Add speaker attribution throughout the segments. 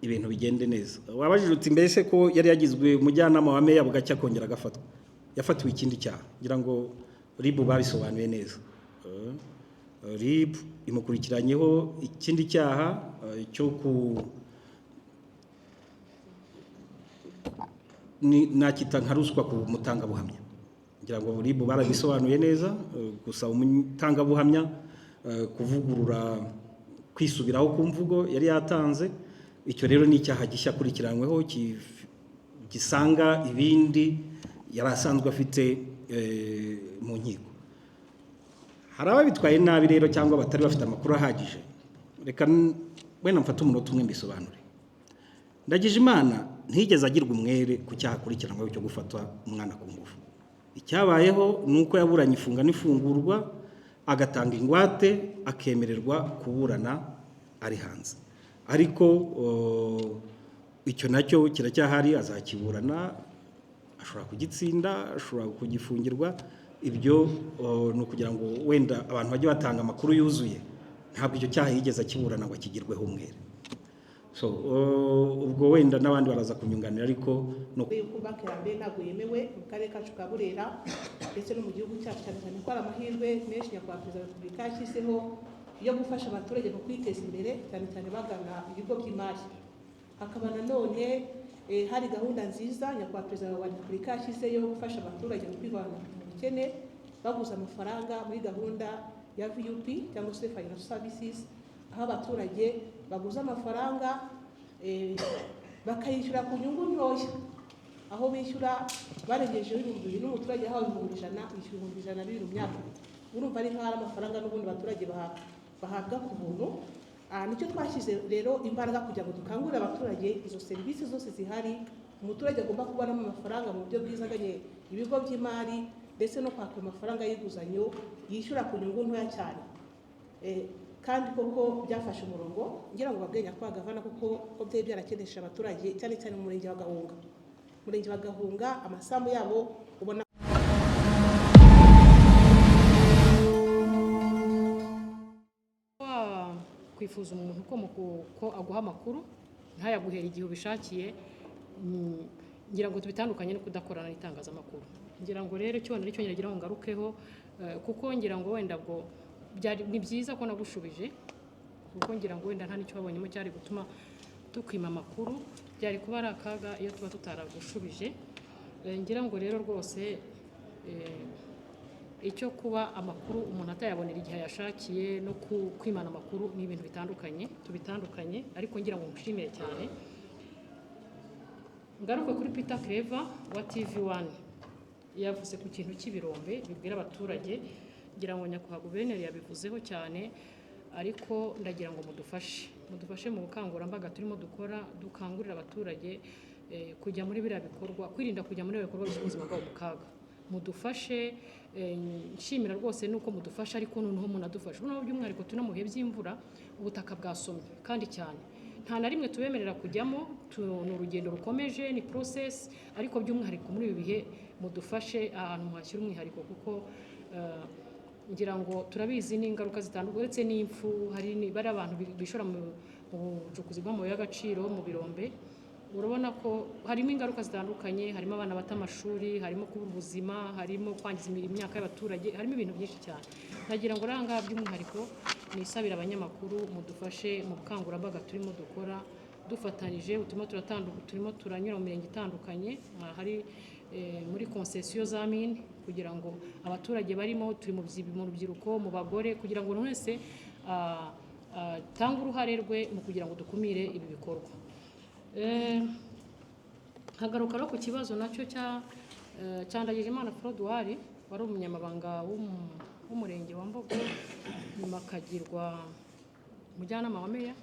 Speaker 1: ibintu bigende neza. Wabajije uti: "Mbese ko yari yagizwe umujyanama wa meya, bugacya akongera agafatwa?" Yafatiwe ikindi cyaha, ngira ngo RIB babisobanuye neza. RIB imukurikiranyeho ikindi cyaha cyo ku nakita nka ruswa ku mutangabuhamya. Ngira ngo RIB barabisobanuye neza, gusaba umutangabuhamya kuvugurura, kwisubiraho ku mvugo yari yatanze. Icyo rero ni icyaha gishya akurikiranyweho, gisanga ibindi yari asanzwe afite mu nkiko. Hari ababitwaye nabi rero cyangwa batari bafite amakuru ahagije. Reka wenda mfate umunota umwe mbisobanure. Ndagijimana ntiyigeze agirwa umwere ku cyaha akurikiranyweho cyo gufata umwana ku ngufu. Icyabayeho ni uko yaburanye ifunga n'ifungurwa, agatanga ingwate, akemererwa kuburana ari hanze. Ariko icyo nacyo kiracyahari, azakiburana, ashobora kugitsinda, ashobora kugifungirwa. Ibyo ni ukugira ngo wenda abantu bajye batanga amakuru yuzuye. Ntabwo icyo cyaha yigeze akiburana ngo akigirweho umwere. So ubwo wenda n'abandi baraza kunyunganira, ariko no
Speaker 2: Yuko banki ya mbere ntabwo yemewe mu karere kacu ka Burera ndetse no mu gihugu cyacu, cyane cyane ko hari amahirwe menshi Nyakubahwa Perezida wa Repubulika yashyizeho yo gufasha abaturage mu kwiteza imbere, cyane cyane bagana ibigo by'imari. Hakaba nanone hari gahunda nziza Nyakubahwa Perezida wa Repubulika yashyizeho yo gufasha abaturage mu kwivana mu bukene baguza amafaranga muri gahunda ya VUP cyangwa se Financial Services, aho abaturage baguza amafaranga bakayishyura ku nyungu ntoya, aho bishyura barengejeho 2000. N'umuturage yahawe 100,000, yishyura 200,000 mu myaka 2. Urumva ari nk'aho ari amafaranga n'ubundi abaturage bahabwa ku buntu. Nicyo twashyize rero imbaraga kugira ngo dukangurire abaturage izo serivisi zose zihari umuturage agomba kubonamo amafaranga mu buryo bwiza, aganye ibigo by'imari ndetse no kwaka amafaranga y'inguzanyo yishyura ku nyungu ntoya cyane. Kandi koko byafashe umurongo. Ngira ngo babwiye Nyakubahwa Gavana kuko ko byari byarakenesheje abaturage, cyane cyane mu murenge wa Gahunga. Umurenge wa Gahunga, amasambu yabo ubona
Speaker 3: Kwifuza umuntu ko ko aguha amakuru ntayaguhere igihe ubishakiye, ngira ngo tubitandukanye no kudakorana n'itangazamakuru. Ngira ngo rero icyo wenda icyo ngira ngo ngarukeho, kuko ngira ngo wenda bwo byari ni byiza ko nagushubije, kuko ngira ngo wenda nta n'icyo wabonyemo cyari gutuma tukwima amakuru. Byari kuba ari akaga iyo tuba tutaragushubije. Ngira ngo rero rwose icyo kuba amakuru umuntu atayabonera igihe ayashakiye no kwimana amakuru ni ibintu bitandukanye, tubitandukanye. Ariko ngira ngo nshimire cyane. Ngaruke kuri Peter Clever wa TV1, yavuze ku kintu cy'ibirombe bibwira abaturage. Ngira ngo Nyakubahwa Guverineri yabivuzeho cyane, ariko ndagira ngo mudufashe, mudufashe mu bukangurambaga turimo dukora, dukangurira abaturage kujya muri biriya bikorwa, kwirinda kujya muri biriya bikorwa bishyira ubuzima bwabo mu kaga. Mudufashe. Nshimira rwose nuko mudufasha, ariko noneho munadufashe noneho by'umwihariko turi no mu bihe by'imvura, ubutaka bwasomye kandi cyane. Nta na rimwe tubemerera kujyamo, ni urugendo rukomeje, ni process, ariko by'umwihariko muri ibi bihe mudufashe ahantu muhashyira umwihariko, kuko ngira ngo turabizi n'ingaruka zitandukanye uretse n'impfu. Hari bariya abantu bishora mu bucukuzi bw'amabuye y'agaciro mu birombe, urabona ko harimo ingaruka zitandukanye: harimo abana bata amashuri, harimo kubura ubuzima, harimo kwangiza imyaka y'abaturage, harimo ibintu byinshi cyane. Ndagira ngo rero aha ngaha by'umwihariko nisabire abanyamakuru mudufashe mu bukangurambaga turimo dukora dufatanyije. Turimo turanyura mu mirenge itandukanye hari muri concession za mine, kugira ngo abaturage barimo, turi mu rubyiruko, mu bagore, kugira ngo buri wese atange uruhare rwe mu kugira ngo dukumire ibi bikorwa. Nkagaruka no ku kibazo nacyo cya Ndagijimana Frodouard, wari umunyamabanga w'umurenge wa Mbogo, nyuma akagirwa umujyanama wa meya.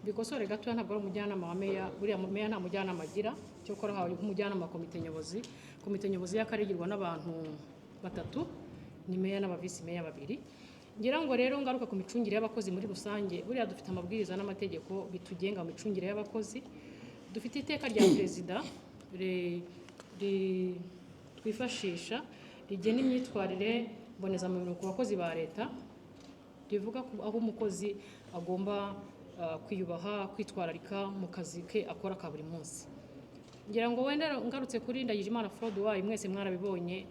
Speaker 3: Bikosore gatoya, ntabwo ari umujyanama wa meya. Buriya meya nta mujyanama agira, cyokora hawe nk'umujyanama wa komite nyobozi. Komite nyobozi y'akarere igirwa n'abantu batatu, ni meya n'aba vice meya babiri. Ngira ngo rero ngaruka ku micungire y'abakozi muri rusange. Buriya dufite amabwiriza n'amategeko bitugenga mu micungire y'abakozi. Dufite iteka rya perezida twifashisha rigena imyitwarire mbonezamubiri ku bakozi ba leta, rivuga ku aho umukozi agomba kwiyubaha, kwitwararika mu kazi ke akora ka buri munsi. Ngira ngo wenda ngarutse kuri Ndagijimana Froduard, mwese mwarabibonye,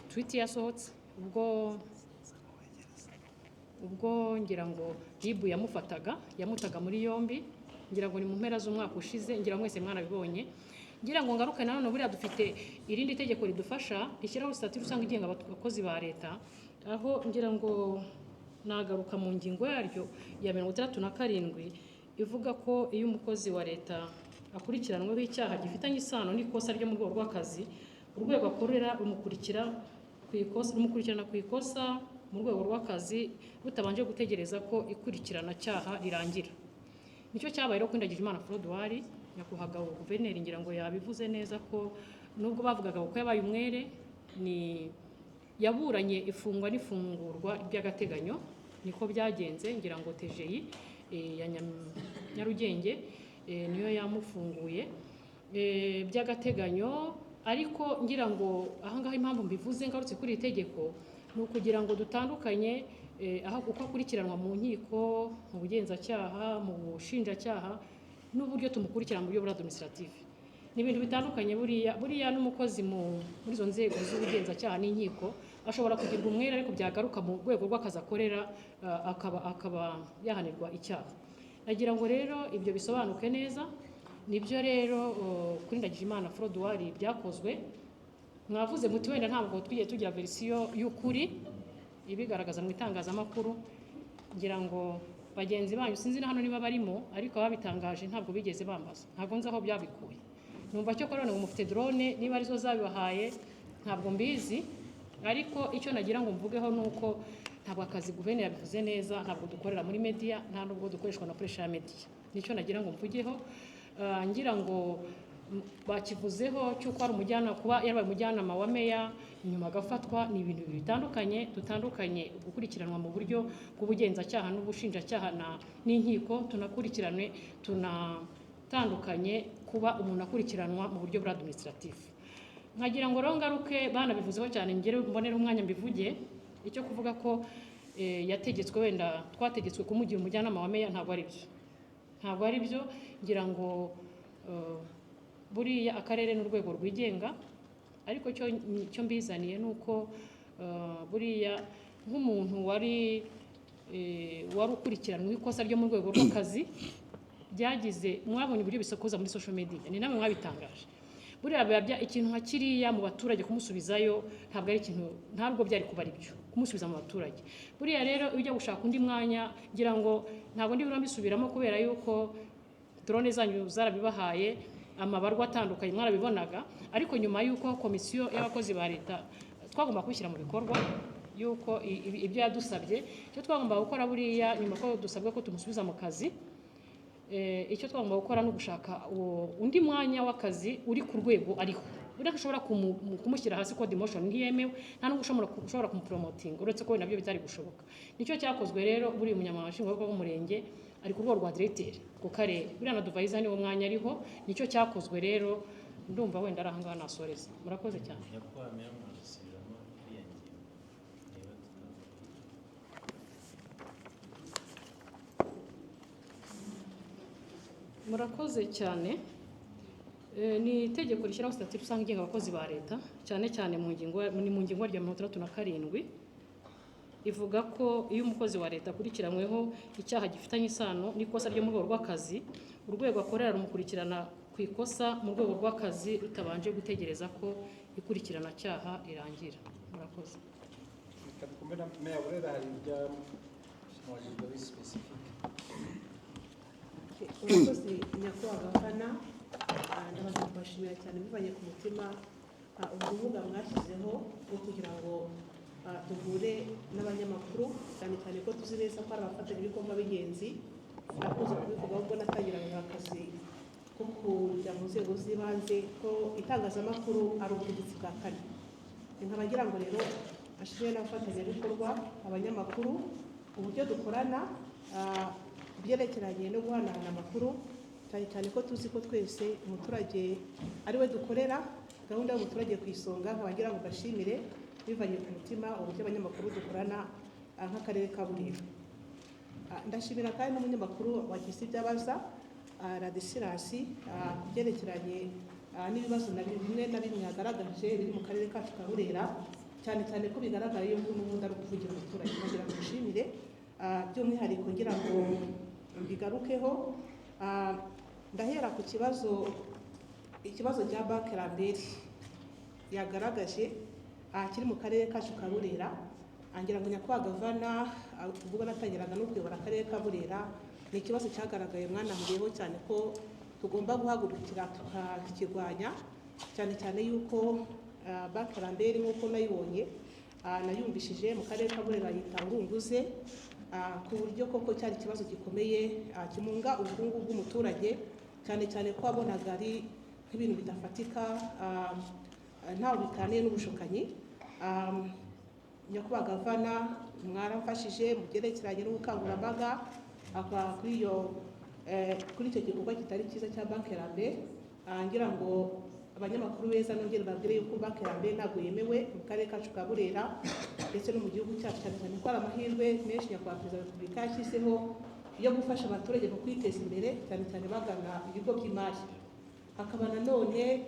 Speaker 3: tweet yasohotse ubwo ngira ngo RIB yamufataga, yamutaga muri yombi, ngira ngo ni mu mpera z'umwaka ushize, ngira ngo mwese mwarabibonye. Ngira ngo ngaruke nanone, buriya dufite irindi tegeko ridufasha rishyiraho sitati rusange igenga abakozi ba leta, aho ngira ngo nagaruka mu ngingo yaryo ya 67 ivuga ko iyo umukozi wa leta akurikiranweho icyaha gifitanye isano n'ikosa ryo mu rwego rw'akazi, urwego akorera rumukurikirana ku ikosa mu rwego rw'akazi rutabanje gutegereza ko ikurikirana cyaha rirangira. Nicyo cyabaye rero kuri Ndagijimana Froduard. Nyakubahwa guverineri ngira ngo yabivuze neza ko nubwo bavugaga ko yabaye umwere, ni yaburanye ifungwa n'ifungurwa by'agateganyo, niko byagenze. Ngira ngo TGI ya Nyarugenge niyo yamufunguye by'agateganyo. Ariko ngira ngo ahangaha impamvu mbivuze ngarutse kuri iri tegeko ni ukugira ngo dutandukanye aho uko akurikiranwa mu nkiko, mu bugenzacyaha, mu bushinjacyaha, n'uburyo tumukurikirana mu buryo bwa administrative. Ni ibintu bitandukanye. Buriya n'umukozi muri izo nzego z'ubugenzacyaha n'inkiko ashobora kugirwa umwere, ariko byagaruka mu rwego rw'akazi akorera akaba yahanirwa icyaha. Nagira ngo rero ibyo bisobanuke neza. Nibyo rero kuri Ndagijimana Froduard byakozwe. Mwavuze muti wenda ntabwo twigiye tugira verisiyo y'ukuri ibigaragaza mu itangazamakuru. Ngira ngo bagenzi banyu sinzi na hano niba barimo, ariko ababitangaje ntabwo bigeze bambaza, ntabwo nzi aho byabikuye. Numva cyo none ngo mufite drone, niba arizo zabibahaye ntabwo mbizi. Ariko icyo nagira ngo mvugeho ni uko ntabwo akazi, guverineri yabivuze neza, ntabwo dukorera muri media, nta nubwo dukoreshwa na pressure ya media. Nicyo nagira ngo mvugeho. Ngira ngo bakivuzeho cy'uko ari umujyanama, kuba yarabaye umujyanama wa meya nyuma agafatwa, ni ibintu bibiri bitandukanye. Dutandukanye gukurikiranwa mu buryo bw'ubugenzacyaha n'ubushinjacyaha n'inkiko, tunakurikiranwe tunatandukanye kuba umuntu akurikiranwa mu buryo bwa administratif. Nkagira ngo rero ngaruke, banabivuzeho cyane, ngere mbonere umwanya mbivuge, icyo kuvuga ko yategetswe, wenda twategetswe kumugira umujyanama wa meya, ntabwo ari byo, ntabwo ari byo. Ngira ngo buriya akarere n'urwego rwigenga, ariko cyo mbizaniye ni uko buriya nk'umuntu wari ukurikiranwe ikosa ryo mu rwego rw'akazi byagize, mwabonye uburyo bisokoza muri social media, ni namwe mwabitangaje. Buriya biba ikintu nka kiriya mu baturage kumusubizayo ntabwo ari ikintu, ntabwo byari kuba ari byo kumusubiza mu baturage. Buriya rero iyo ujya gushaka undi mwanya, ngira ngo ntabwo ndi mbisubiramo kubera yuko drone zanyu zarabibahaye, amabarwa atandukanye mwarabibonaga. Ariko nyuma yuko komisiyo y'abakozi ba leta twagomba kubishyira mu bikorwa, yuko ibyo yadusabye, icyo twagomba gukora buriya nyuma ko dusabwe ko tumusubiza mu kazi, icyo twagomba gukora ni ugushaka undi mwanya w'akazi uri ku rwego ariho. Buriya ushobora kumushyira hasi ko demotion ntiyemewe, nta nubwo ushobora kumupromotinga, uretse ko nabyo bitari gushoboka. Nicyo cyakozwe rero. Buriya umunyamabanga nshingwabikorwa w'umurenge ari ku rwego rwa directeur ku karere, buriya na advisor niwo mwanya ariho. Nicyo cyakozwe rero. Ndumva wenda ari ahangaha nasoreza. Murakoze cyane.
Speaker 4: Nyakubahwa meya, mwadusubiramo iriya ngingo niba tutavuga.
Speaker 3: Murakoze cyane. Ni itegeko rishyiraho sitati rusange igenga abakozi ba leta, cyane cyane mu ngingo, ni mu ngingo ya 67, ivuga ko iyo umukozi wa leta akurikiranyweho icyaha gifitanye isano n'ikosa ryo mu rwego rw'akazi, urwego akorera rumukurikirana ku ikosa mu rwego rw'akazi rutabanje gutegereza ko ikurikirana cyaha rirangira. Murakoze.
Speaker 1: Reka dukomere na meya Burera, hari ibya mwajijwe ari specific.
Speaker 2: Urakoze nyakubahwa Gafana, ndabaza kubashimira cyane bivanye ku mutima urubuga mwashyizeho rwo kugira ngo duhure n'abanyamakuru, cyane cyane ko tuzi neza ko ari abafatanyabikorwa b'ingenzi. Nakunze kubivuga ubwo natangiraga akazi ko kujya mu nzego z'ibanze ko itangazamakuru ari ubutegetsi bwa kane. Nkaba ngira ngo rero ashimire n'abafatanyabikorwa abanyamakuru uburyo dukorana ku byerekeranye no guhanahana amakuru, cyane cyane ko tuzi ko twese umuturage ari we dukorera, gahunda y'umuturage ku isonga. Nkaba ngira ngo mbashimire bivanye ku mutima uburyo abanyamakuru dukorana nk'akarere ka Burera. Ndashimira kandi n'umunyamakuru wagize ibyo abaza, Radisirasi, ku byerekeranye n'ibibazo na bimwe na bimwe yagaragaje biri mu karere kacu ka Burera, cyane cyane ko bigaragara yuko n'ubundi ari ukuvugira umuturage. Ngira ngo mushimire, by'umwihariko ngira ngo mbigarukeho. Ndahera ku kibazo, ikibazo cya Banki Lambert yagaragaje, kiri mu karere kacu ka Burera. Ngira ngo nyakubahwa gavana, ubwo natangiraga no kuyobora akarere ka Burera, ni ikibazo cyagaragaye mwanahuriyeho cyane ko tugomba guhagurukira tukakirwanya, cyane cyane yuko Banki Lambert nk'uko nayibonye, nayumvishije mu karere ka Burera yita urunguze, ku buryo koko cyari ikibazo gikomeye, kimunga ubukungu bw'umuturage, cyane cyane ko wabonaga ari nk'ibintu bidafatika, ntaho bitaniye n'ubushukanyi. Nyakubahwa gavana, mwaramfashije mu byerekeranye n'ubukangurambaga akaba kuri iyo, kuri icyo gikorwa kitari cyiza cya Banki Lambert. Ngira ngo abanyamakuru beza nongere babwire yuko Banki Lambert ntabwo yemewe mu karere kacu ka Burera ndetse no mu gihugu cyacu, cyane cyane ko hari amahirwe menshi nyakubahwa Perezida wa Repubulika yashyizeho yo gufasha abaturage mu kwiteza imbere, cyane cyane bagana ibigo by'imari. Hakaba nanone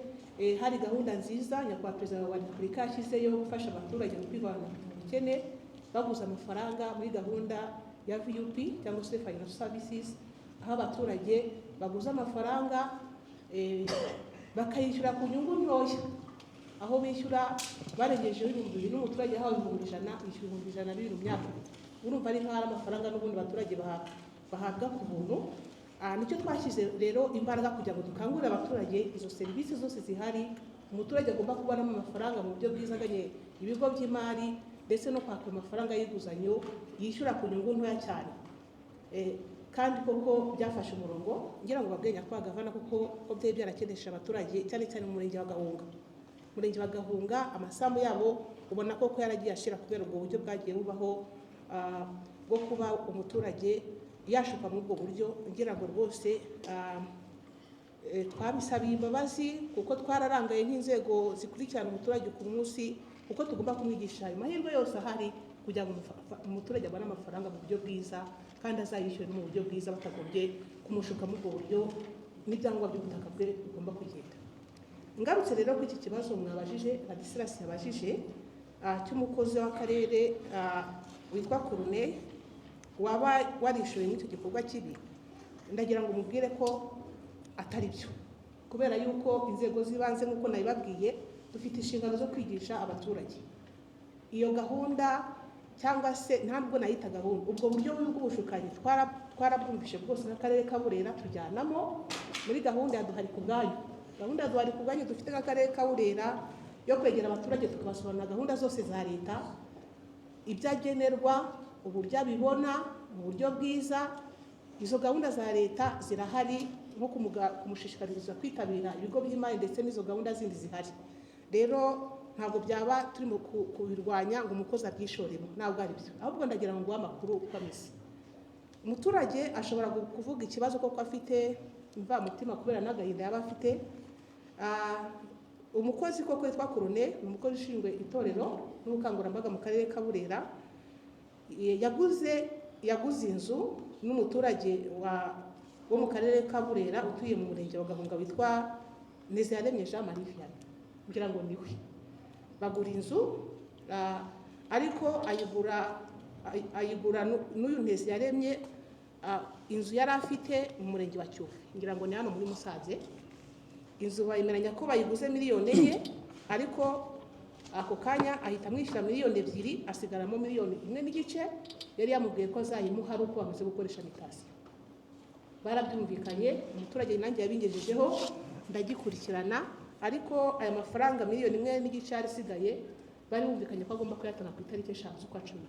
Speaker 2: hari gahunda nziza nyakubahwa Perezida wa Repubulika yashyizeho yo gufasha abaturage mu kwivana mu bukene baguza amafaranga muri gahunda ya VUP cyangwa se Financial Services, aho abaturage baguza amafaranga, bakayishyura ku nyungu ntoya, aho bishyura barengejeho 2000 n'umuturage yahawe 100,000, yishyura 200,000 mu myaka 2. Urumva ari nk'aho ari amafaranga n'ubundi abaturage bahabwa ku buntu. Nicyo twashyize rero imbaraga kugira ngo dukangurire abaturage izo serivisi zose zihari umuturage agomba kubonamo amafaranga mu buryo bwiza, aganye ibigo by'imari ndetse no kwaka amafaranga y'inguzanyo yishyura ku nyungu ntoya cyane. Kandi koko byafashe umurongo. Ngira ngo babwiye nyakubahwa gavana kuko ko byari byarakenesheje abaturage, cyane cyane mu murenge wa Gahunga. Umurenge wa Gahunga amasambu yabo ubona koko yaragiye ashira kubera ubwo buryo bwagiye bubaho, bwo kuba umuturage yashuka muri ubwo buryo. Ngira ngo rwose, twabisabiye imbabazi kuko twararangaye nk'inzego zikurikirana umuturage ku munsi, kuko tugomba kumwigisha ayo mahirwe yose ahari kugira ngo umuturage abone amafaranga mu buryo bwiza kandi azayishyure no mu buryo bwiza, batagombye kumushuka muri ubwo buryo n'ibyangombwa by'ubutaka bwe bigomba kugenda. Ngarutse rero kuri iki kibazo mwabajije, Radisirasi yabajije, cy'umukozi w'akarere, witwa Corneille waba warishyuwe n'icyo gikorwa kibi, ndagira ngo mubwire ko atari byo, kubera yuko inzego z'ibanze nk'uko nabibabwiye dufite inshingano zo kwigisha abaturage iyo gahunda, cyangwa se ntabwo nayita gahunda, ubwo buryo bw'ubushukanyi twarabwumvishe bwose nk'akarere ka Burera, tujyanamo muri gahunda ya Duhari ku bwanyu. Gahunda ya Duhari ku bwanyu dufite nk'akarere ka Burera yo kwegera abaturage tukabasobanurira gahunda zose za leta, ibyo agenerwa, uburyo abibona mu buryo bwiza. Izo gahunda za leta zirahari, nko kumushishikariza kwitabira ibigo by'imari ndetse n'izo gahunda zindi zihari. Rero ntabwo byaba turimo kubirwanya ngo umukozi abyishoremo, ntabwo ari byo. Ahubwo ndagira ngo nguhe amakuru uko ameze. Umuturage ashobora kuvuga ikibazo koko afite imvamutima kubera n'agahinda yaba afite. Umukozi koko witwa Corneille ni umukozi ushinzwe itorero n'ubukangurambaga mu karere ka Burera, yaguze inzu n'umuturage wo mu karere ka Burera utuye mu murenge wa Gahunga witwa Nteziyaremye Jean Marie Vianney, ngira ngo niwe. Bagura inzu, ariko ayigura n'uyu Nteziyaremye, inzu yari afite mu murenge wa Cyuve, ngira ngo ni hano muri Musanze. Inzu bayemeranya ko bayiguze 4 miliyoni, ariko ako kanya ahita amwishyura 2 miliyoni, asigaramo 1.5 miliyoni yari yamubwiye ko azayimuha ari uko bamaze gukoresha mutation. Barabyumvikanye, umuturage nanjye yabingejejeho ndagikurikirana, ariko aya mafaranga 1.5 miliyoni yari isigaye bari bumvikanye ko agomba kuyatanga ku itariki 5 z'ukwa 11.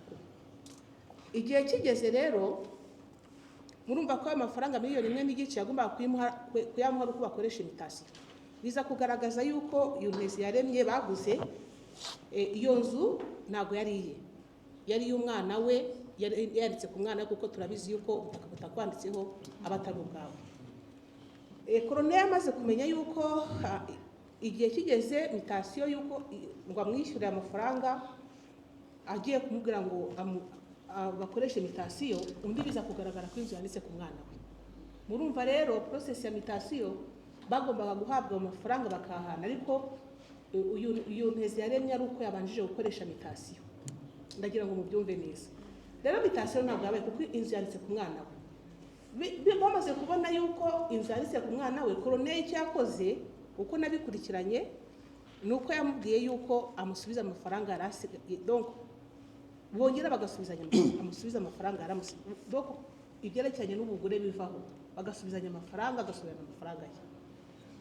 Speaker 2: Igihe kigeze rero murumva ko ayo mafaranga 1.5 miliyoni yagombaga kuyamuha ari uko bakoresha mutation. Biza kugaragaza yuko iyo Nteziyaremye baguze, iyo nzu ntabwo yari iye, yari iy'umwana we, yari yanditse ku mwana we, kuko turabizi yuko ubutaka butakwanditseho aba atari ubwawe. Corneille amaze kumenya yuko, igihe kigeze mutation yuko ngo amwishyurire amafaranga, agiye kumubwira ngo Bakoresha mutation, undi biza kugaragara ko inzu yanditse ku mwana we. Murumva rero process ya mutation, bagombaga guhabwa ayo mafaranga bakahana, ariko uyu Ntezi yaremye ari uko yabanjije gukoresha mutation. Ndagira ngo mubyumve neza. Rero mutation ntabwo yabaye kuko inzu yanditse ku mwana we. Bamaze kubona yuko inzu yanditse ku mwana we, Koroneli icyo yakoze, uko nabikurikiranye, ni uko yamubwiye yuko amusubiza amafaranga yari asigaye. Donc bongera bagasubizanya, amusubiza amafaranga donc ibyerekeranye n'ubugure bivaho, bagasubizanya amafaranga, agasubirana amafaranga ye.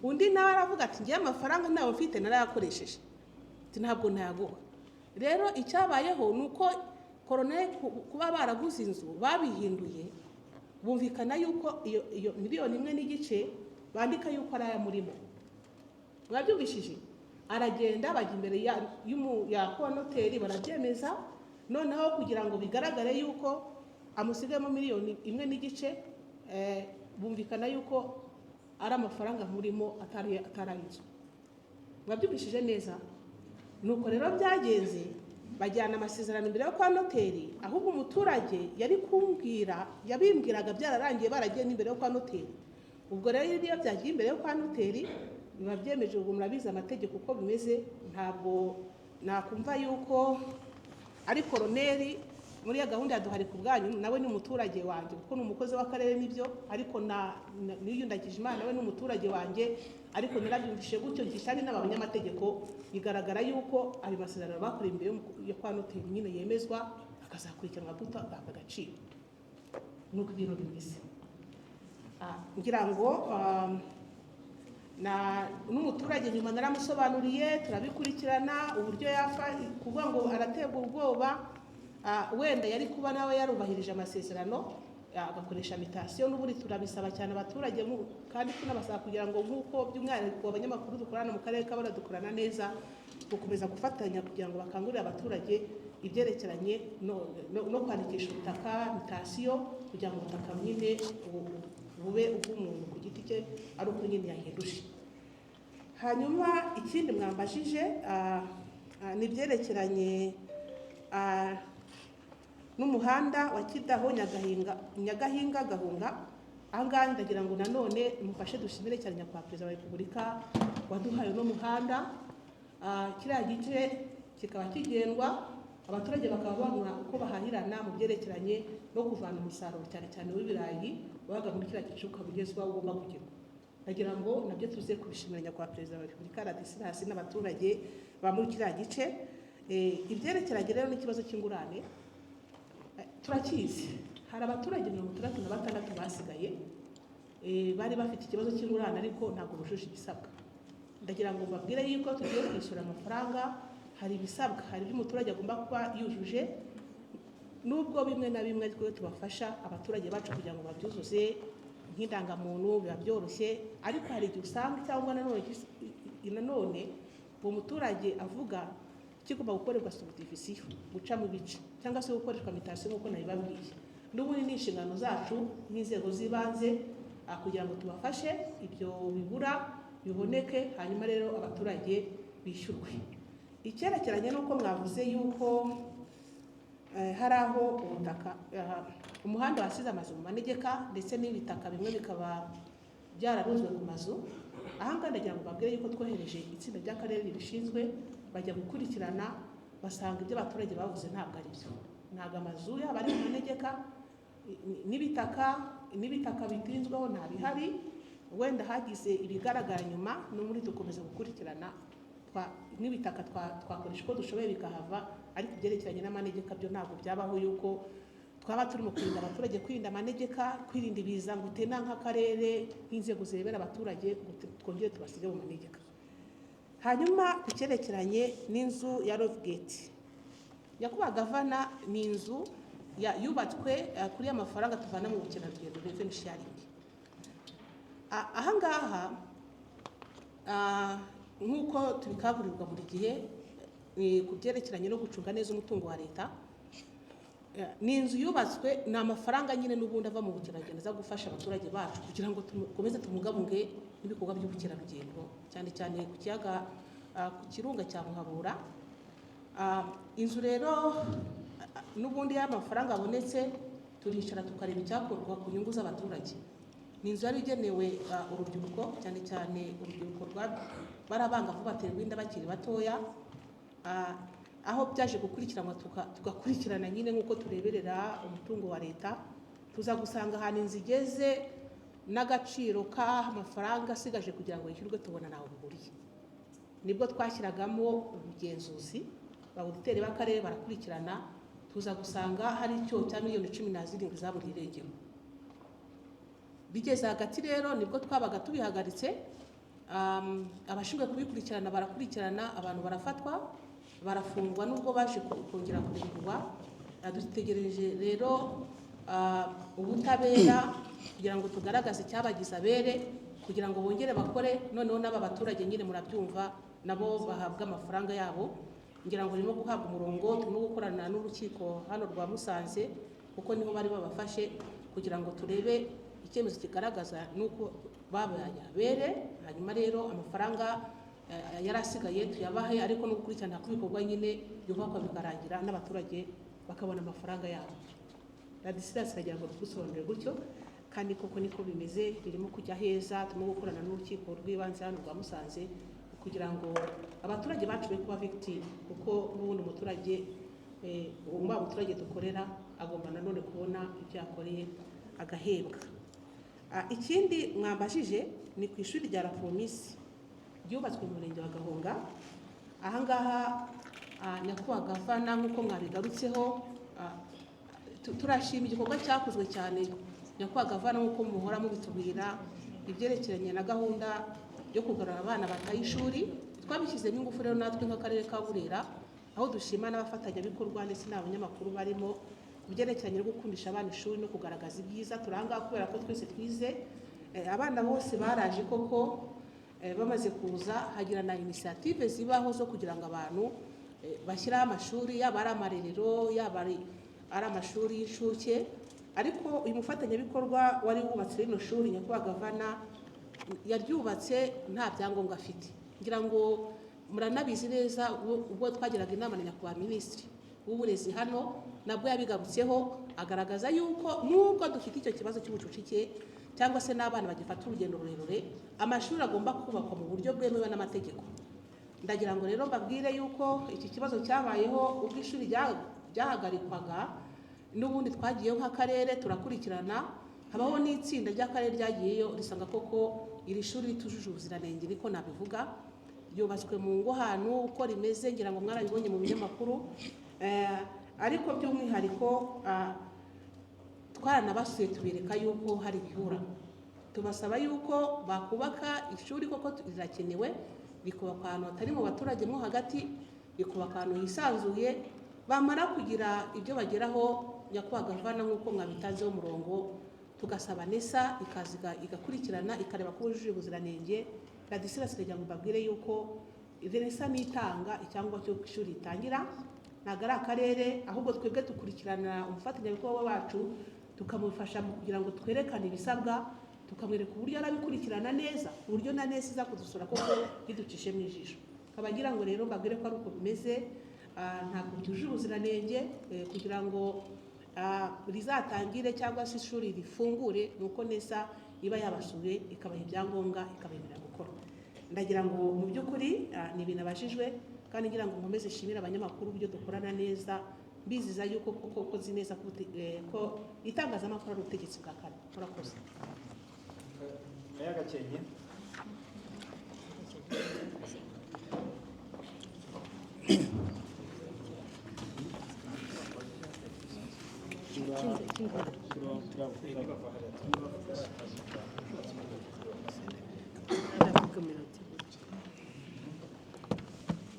Speaker 2: Undi nawe aravuga ati: "Ngewe amafaranga ntayo mfite, narayakoresheje," ati: "Ntabwo ntayaguha." Rero icyabayeho ni uko koroneli kuba baraguze inzu babihinduye, bumvikana yuko iyo 1.5 miliyoni bandika yuko ari ay'amurimo. Mwabyumvishije? Aragenda, bajya imbere ya konoteri, barabyemeza. Noneho kugira ngo bigaragare yuko amusigayemo 1.5 miliyoni, bumvikana yuko ari amafaranga murimo, atari ay'inzu. Mwabyumvishije neza? Nuko rero byagenze, bajyana amasezerano imbere yo kwa noteri. Ahubwo umuturage yari kumbwira, yabimbwiraga byararangiye, baragiye n'imbere yo kwa noteri. Ubwo rero iyo byagiye imbere yo kwa noteri biba byemeje. Ubwo murabizi amategeko uko bimeze. Ntabwo nakumva yuko ari koroneri muri ya gahunda ya Duhari ku bwanyu, nawe ni umuturage wanjye kuko ni umukozi w'akarere, nibyo, ariko na n'uyu Ndagijimana nawe ni umuturage wanjye. Ariko narabyumvise gutyo, ngisha n'aba banyamategeko, bigaragara yuko ayo masezerano bakoreye imbere yo kwa noteri nyine yemezwa, akazakurikiranwa guta agaciro. Nuko ibintu bimeze. Ngira ngo na n'umuturage nyuma naramusobanuriye, turabikurikirana uburyo yafa kuvuga ngo araterwa ubwoba. Wenda yari kuba nawe yarubahirije amasezerano, agakoresha mutation. N'ubundi turabisaba cyane abaturage, kandi tunabasaba kugira ngo, nk'uko by'umwihariko abanyamakuru dukorana mu karere ka Burera dukorana neza, gukomeza gufatanya kugira ngo bakangurire abaturage ibyerekeranye no kwandikisha ubutaka, mutation, kugira ngo ubutaka nyine bube ubw'umuntu ku giti cye, ari uko nyine yahinduje. Hanyuma ikindi mwambajije ni ibyerekeranye n'umuhanda wa Kidaho Nyagahinga, Nyagahinga Gahunga. Aha ngaha ndagira ngo nanone mufashe dushimire cyane Nyakubahwa Perezida wa Repubulika waduhaye uno muhanda. Kiriya gice kikaba kigendwa, abaturage bakaba babona uko bahahirana mu byerekeranye no kuvana umusaruro, cyane cyane w'ibirayi wabaga muri kiriya gice, ukaba ugezwaho ugomba kugerwa. Ndagira ngo nabyo tuze kubishimira Nyakubahwa Perezida wa Repubulika Ladislas n'abaturage ba muri kiriya gice. Ibyerekeranye rero n'ikibazo cy'ingurane, turakizi. Hari abaturage 66 basigaye, bari bafite ikibazo cy'ingurane, ariko ntabwo bujuje ibisabwa. Ndagira ngo mbabwire yuko tugiye kwishyura amafaranga, hari ibisabwa, hari ibyo umuturage agomba kuba yujuje. Nubwo bimwe na bimwe twe tubafasha abaturage bacu kugira ngo babyuzuze, nk'indangamuntu biba byoroshye, ariko hari igihe usanga cyangwa nanone uwo muturage avuga kigomba gukorerwa subdivision, guca mu bice, cyangwa se gukoreshwa mutation nk'uko nabibabwiye. N'ubundi ni inshingano zacu nk'inzego z'ibanze kugira ngo tubafashe ibyo bibura biboneke, hanyuma rero abaturage bishyurwe. Icyerekeranye n'uko mwavuze yuko hari aho ubutaka, umuhanda wasize amazu mu manegeka, ndetse n'ibitaka bimwe bikaba byararunzwe ku mazu, aha ngaha ndagira ngo mbabwire yuko twohereje itsinda ry'akarere ribishinzwe, bajya gukurikirana, basanga ibyo abaturage bavuze ntabwo ari byo. Ntabwo amazu yaba ari mu manegeka, n'ibitaka bitinzweho nta bihari. Wenda hagize ibigaragara nyuma, no muri dukomeza gukurikirana, n'ibitaka twakoresha uko dushoboye bikahava. Ariko ibyerekeranye n'amanegeka byo ntabwo byabaho yuko twaba turimo kurinda abaturage, kwirinda amanegeka, kwirinda ibiza, ngo utena nk'akarere, nk'inzego zirebera abaturage, ngo twongere tubasige mu manegeka. Hanyuma ku cyerekeranye n'inzu ya Rovgate, Nyakubahwa Gavana, ni inzu yubatswe kuri ya mafaranga tuvana mu bukerarugendo, revenue sharing. Aha ngaha, nk'uko tubikaburirwa buri gihe ku byerekeranye no gucunga neza umutungo wa leta, ni inzu yubatswe, ni amafaranga nyine n'ubundi ava mu bukerarugendo aza gufasha abaturage bacu kugira ngo dukomeze tubungabunge n'ibikorwa by'ubukerarugendo, cyane cyane ku kiyaga, ku kirunga cya Muhabura. Inzu rero N'ubundi iyo amafaranga abonetse turicara tukareba icyakorwa ku nyungu z'abaturage. Ni inzu yari igenewe urubyiruko, cyane cyane urubyiruko bari abangavu baterwa inda bakiri batoya. Aho byaje gukurikiranwa tugakurikirana nyine nk'uko tureberera umutungo wa leta, tuza gusanga ahantu inzu igeze n'agaciro k'amafaranga asigaje kugira ngo yishyurwe tubona ntaho bihuriye. Nibwo twashyiragamo ubugenzuzi, ba auditeur b'akarere barakurikirana, tuza gusanga hari icyoho cya miliyoni 17 zaburiye irengero. Bigeze hagati rero nibwo twabaga tubihagaritse, abashinzwe kubikurikirana barakurikirana, abantu barafatwa barafungwa, nubwo baje kongera kurekurwa. Dutegereje rero ubutabera kugira ngo tugaragaze icyabagize abere, kugira ngo bongere bakore. Noneho n'aba baturage nyine murabyumva nabo bahabwa amafaranga yabo. Ngira ngo birimo guhabwa umurongo, turimo gukorana n'urukiko hano rwa Musanze kuko niho bari babafashe, kugira ngo turebe icyemezo kigaragaza nuko babaye abere. Hanyuma rero amafaranga yari asigaye tuyabahe, ariko no gukurikirana ko ibikorwa nyine byubakwa bikarangira n'abaturage bakabona amafaranga yabo. Ladislas aragira ngo dusobanurire gutyo, kandi koko niko bimeze, birimo kujya heza. Turimo gukorana n'urukiko rw'ibanze hano rwa Musanze kugira ngo abaturage bacu be kuba victime, kuko n'ubundi umuturage wa muturage dukorera agomba nanone kubona ibyo yakoreye agahembwa. Ikindi mwambajije ni ku ishuri rya La Promesse ryubatswe mu murenge wa Gahunga. Ahangaha nyakubahwa gavana, nk'uko mwabigarutseho, turashima igikorwa cyakozwe cyane nyakubahwa gavana, nk'uko muhora mubitubwira ibyerekeranye na gahunda yo kugarura abana bataye ishuri. Twabishyizemo ingufu rero natwe nk'akarere ka Burera, aho dushima n'abafatanyabikorwa ndetse n'abanyamakuru barimo ku byerekeranye no gukundisha abana ishuri no kugaragaza ibyiza. Turanga kubera ko twese twize, abana bose baraje koko. Bamaze kuza hagira na initiative zibaho zo kugira ngo abantu bashyiraho amashuri, yaba ari amarerero, yaba ari amashuri y'incuke. Ariko uyu mufatanyabikorwa wari wubatse rino shuri nyakubahwa gavana yaryubatse nta byangombwa afite. Ngira ngo muranabizi neza, ubwo twagiraga inama na nyakubahwa minisitiri w'uburezi hano nabwo yabigarutseho, agaragaza yuko nubwo dufite icyo kibazo cy'ubucucike cyangwa se n'abana bagifata urugendo rurerure, amashuri agomba kubakwa mu buryo bwemewe n'amategeko. Ndagira ngo rero mbabwire yuko iki kibazo cyabayeho ubwo ishuri ryahagarikwaga, n'ubundi twagiyeho nk'akarere turakurikirana, habaho n'itsinda ry'akarere ryagiyeyo risanga koko iri shuri ritujuje ubuziranenge, niko nabivuga. Ryubatswe mu ngo ahantu uko rimeze, ngira ngo mwarabibonye mu binyamakuru. Ariko by'umwihariko twaranabasuye tubereka yuko hari ibihura, tubasaba yuko bakubaka ishuri koko rirakenewe, rikubakwa ahantu hatari mu baturage mo hagati, rikubaka ahantu hisanzuye. Bamara kugira ibyo bageraho nyakubahwa gavana, nk'uko mwabitanzeho umurongo, tugasaba NESA ikaza igakurikirana ikareba ko bujuje ubuziranenge. Ladislas kugira ngo mbabwire yuko NESA nitanga icyangombwa cy'uko ishuri ritangira, ntabwo ari akarere, ahubwo twebwe dukurikirana umufatanyabikorwa wacu tukamufasha mu kugira ngo twerekane ibisabwa, tukamwereka uburyo arabikurikirana neza, uburyo na NESA iza kudusura koko ntiducishe mu ijisho. Nkaba ngira ngo rero mbabwire ko ari uko bimeze, ntabwo byuje ubuziranenge kugira ngo rizatangire cyangwa se ishuri rifungure, nuko NESA iba yabasuye ikabaha ibyangombwa ikabemerera gukora. Ndagira ngo mu by'ukuri ni ibintu abajijwe, kandi ngira ngo nkomeze nshimire abanyamakuru uburyo dukorana neza, mbiziza yuko koko nzi neza ko itangazamakuru ari ubutegetsi bwa kane. Murakoze.
Speaker 1: Meya Gakenke.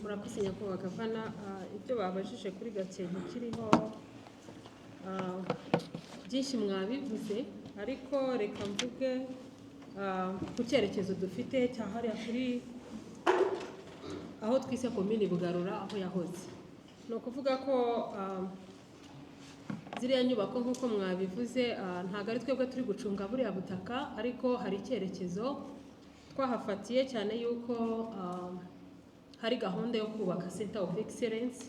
Speaker 5: Murakoze nyakubahwa gavana. Ibyo babajije kuri Gakenke kiriho byinshi mwabivuze, ariko reka mvuge ku cyerekezo dufite cya hariya kuri aho twise komini Bugarura aho yahoze. Ni ukuvuga ko ziriya nyubako nk'uko mwabivuze, ntabwo ari twebwe turi gucunga buriya butaka, ariko hari icyerekezo twahafatiye cyane yuko hari gahunda yo kubaka Center of Excellence.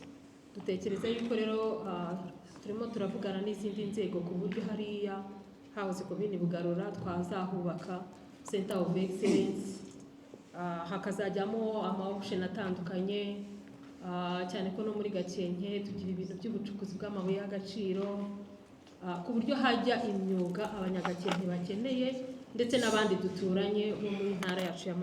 Speaker 5: Dutekereza yuko rero turimo turavugana n'izindi nzego ku buryo hariya hahoze Komini Bugarura twazahubaka center of excellence, hakazajyamo ama option atandukanye, cyane ko no muri Gakenke tugira ibintu by'ubucukuzi bw'amabuye y'agaciro, ku buryo hajya imyuga Abanyagakenke bakeneye ndetse n'abandi duturanye bo mu ntara yacu y'Amajyepfo.